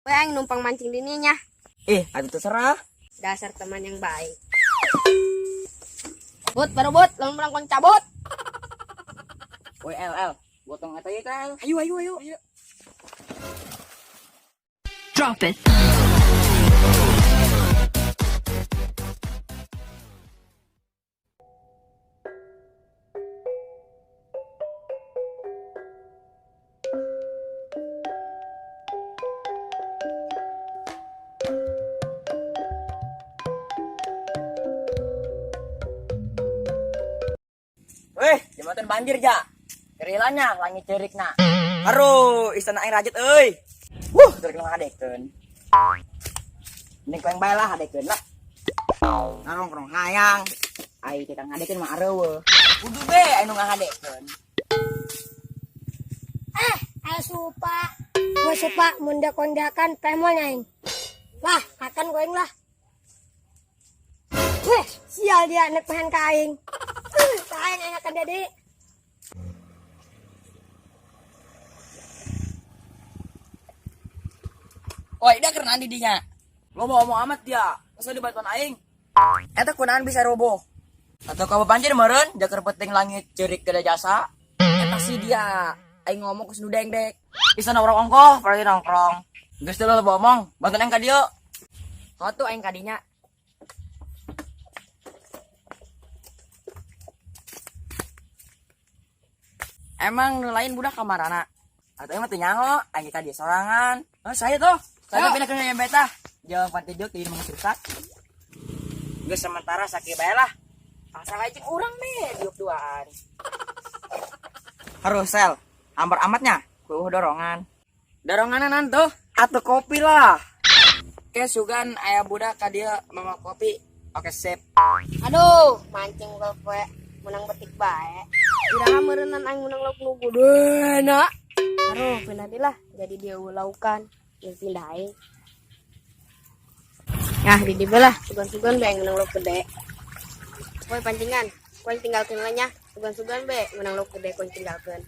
We aing numpang mancing dininya. Ih, atuh terserah. Dasar teman yang baik. Bot, baru bot, lamun menang kon cabut. Woi LL, gotong eta ieu teh. Ayo ayo ayo. Ayo. Drop it. Weh, jembatan banjir ja. Kerilanya langit cerikna. Haru, istana aing rajet euy. Wuh, terkenal ngadekeun. Mending ku aing bae lah hadekeun lah. Nongkrong hayang. Ai kita ngadekeun mah areueuh. Kudu be anu ngahadekeun. Eh, ayo supa. Gua supa mundak-kondakan pemol aing. Lah, akan gue lah. Weh, sial dia nek main ka aing. Ka aing aing akan dede. Woi, dia keren didinya. Lo mau omong amat dia. Masa dibantuan aing? Eta kunaon bisa roboh. Atau kamu banjir meureun, jaker penting langit cerik gede jasa. Eta sih dia. Aing ngomong ku sunu dengdek. Istana orang ongkoh, berarti nongkrong. Geus teu lo omong, bantuan aing ka dieu. Tuh aing kadinya. Emang nu lain budak kamarana? Atau emang teu nyaho, aing ka dieu sorangan. Oh, saya tuh. Saya pindah ke nyampe tah. Jangan pantai jok di rumah rusak. Geus sementara sakieu bae lah. Asal aja urang meh diuk duaan. Harus sel, ambar amatnya, kuuh dorongan. Doronganan tuh, atau kopi lah. Oke, sugan ayah budak ka dieu mama kopi. Oke, sip. Aduh, mancing gua poe menang betik bae. Iraha meureunnan aing menang lauk nu gudena. Aduh, pindah deui lah, jadi dia laukan. Yang pindah aing. Nah, di dieu lah, sugan-sugan be aing menang lauk gede. Woi pancingan, koin tinggalkeun lah nya. Sugan-sugan be menang lauk gede koin tinggalkeun.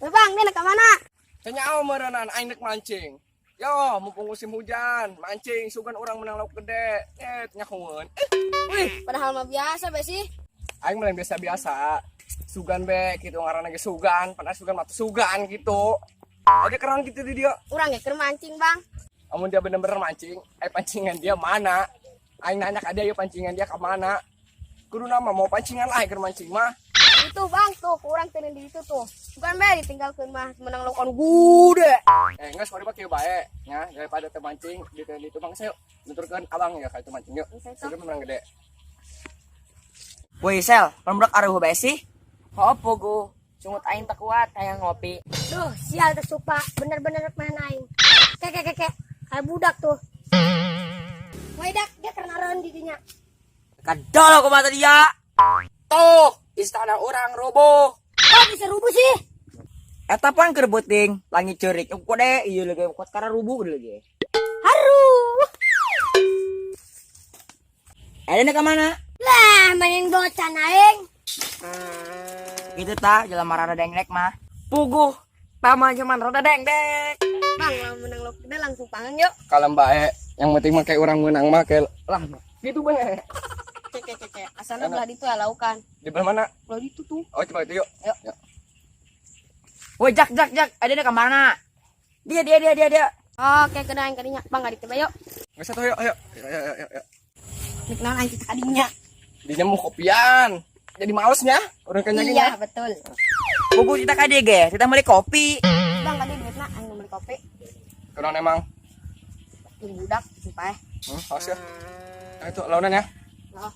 Woi bang, dia nak ke mana? Tanya meureunnan aing rek mancing. Yo, mumpung musim hujan, mancing sugan orang menang lauk gede. Eh, nyahoeun. Wih, padahal mah biasa be sih. Aing mah biasa-biasa. Sugan be gitu ngaranna ge sugan, panas sugan mah sugan gitu. Ada kerang gitu di dia. Urang ge keur mancing, Bang. Amun dia bener-bener mancing, pancingan dia mana? Aing nanya ka dia, pancingan dia ke mana? Kudu nama mau pancingan lah keur mancing mah. Itu Bang tuh, kurang teuneun di itu tuh. Bukan be ditinggalkeun mah menang lauk anu gede. Geus mari kieu bae nya daripada teu mancing di teu itu Bang saya nuturkeun abang ya ka itu mancing yuk. Sugan menang gede. Woi sel, pembrok areuh bae sih. Hopo gu, sungut aing tak kuat hayang ngopi. Duh, sial teh supa, bener-bener main aing. Keke keke, kayak budak tuh. Woi dak, dia karena ron didinya. Kadol kumaha dia. Tuh, istana orang roboh. Kok bisa rubuh sih? Eta pan keur beuting, langit ceurik. Ku de, ieu lagi kuat karena rubuh deui ge. Haruh. Ada ka mana? Lah, mainin bocah aing. Gitu tah, jalan marada dengdek mah. Puguh, taman cuman rada dengdek. Bang, lamun menang lauk gede langsung pangan yuk. Kalem bae, yang penting mah kayak orang menang mah kayak lah gitu bae. Cek cek cek. Asalna belah ditu ya laukan. Di belah mana? Belah ditu tuh. Oh, coba itu yuk. Yuk. Yuk. Woi, jak jak jak, ada ka mana? Dia dia dia dia dia. Oke, kena aing kadinya. Bang, ditu bae yuk. Geus atuh yuk, ayo. Ayo ayo ayo. Ayo. Nik naon aing kita kadinya. Dinya mau kopian. Jadi malesnya, orang kenyang Iya, betul. Puguh kita ka dieu ge, kita beli kopi. Bang, kadi duitna aing beli kopi. Kunaon emang? Jeung budak sumpah. Awas ya. Nah, itu launan ya. Oh.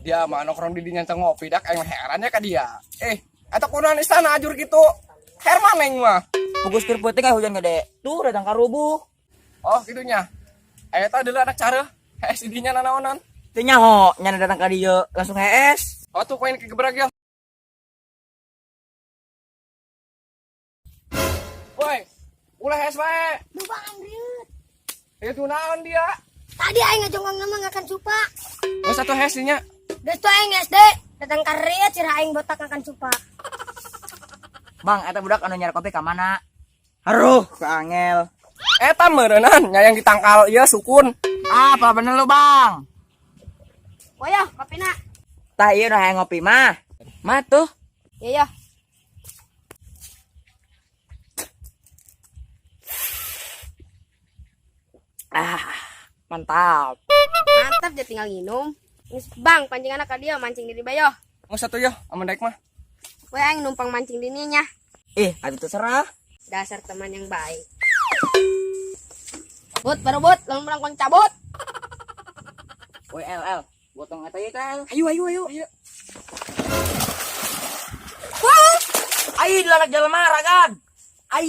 Dia mah nongkrong di dinya teu ngopi dak aing heran ya ka dia. Eta kunaon istana ajur gitu. Herman aing mah. Puguh keur peuting aya hujan gede. Tuh datang ka rubuh. Oh, gitunya. Eta deuleu anak cara. Hees di dinya nanaonan. Teu nyaho, nyana datang ka dieu langsung hees. Oh tuh koin kegebrak ya. Woi, ulah hees bae. Duh, Bang, aing rieut. Itu naon dia? Tadi aing ngajongkong nama ngakan supa. Geus atuh hes nya. Geus tuh aing SD, datang ka ria cira aing botak ngakan supa. Bang, eta budak anu nyari kopi ka mana? Aduh, ke angel. Eta meureunan nyayang ditangkal ieu sukun. Ah, apa bener lu, Bang? Woyo, kopina. Tah ieu nu hayang ngopi mah. Mah tuh. Iya ya. Ah, mantap. Mantap dia tinggal nginum. Geus bang, pancingan ka dia mancing di bayo. Geus atuh yo, amun daek mah. Woy aing numpang mancing di nya. Ih, atuh terserah. Dasar teman yang baik. Bot, baru bot, lamun menang kon cabut. Woi, L, L. Gotong eta ieu, L. Ayo, ayo, ayo. Ayo. Wah! Ai, anak jelema ragan. Ai.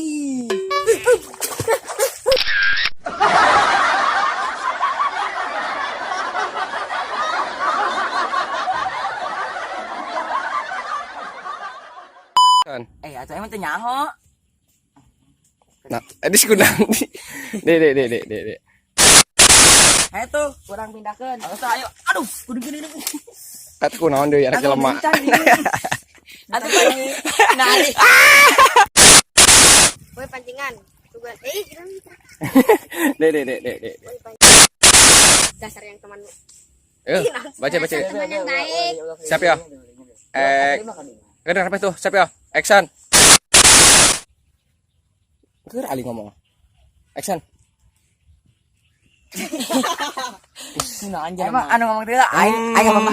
Kan. Eh, atuh emang teu nyaho. Nah, di sekunan. Dek dek dek dek dek. Dek. Ayo tuh, kurang pindahkeun. Ayo, ayo. Aduh, kudu gini gini. Kata kunaon deui anak jelema. Atuh panji. Nah, ali. Woi pancingan. Sugan. Eh, kira- Dek dek dek dek dek. Woi pancing. Dasar yang teman. Eh, baca baca. Teman yang baik. Siap ya? Eh, Kenapa apa tuh? Siap ya? Action. Keur ali ngomong. Action. Emang anu ngomong teh aing aing apa?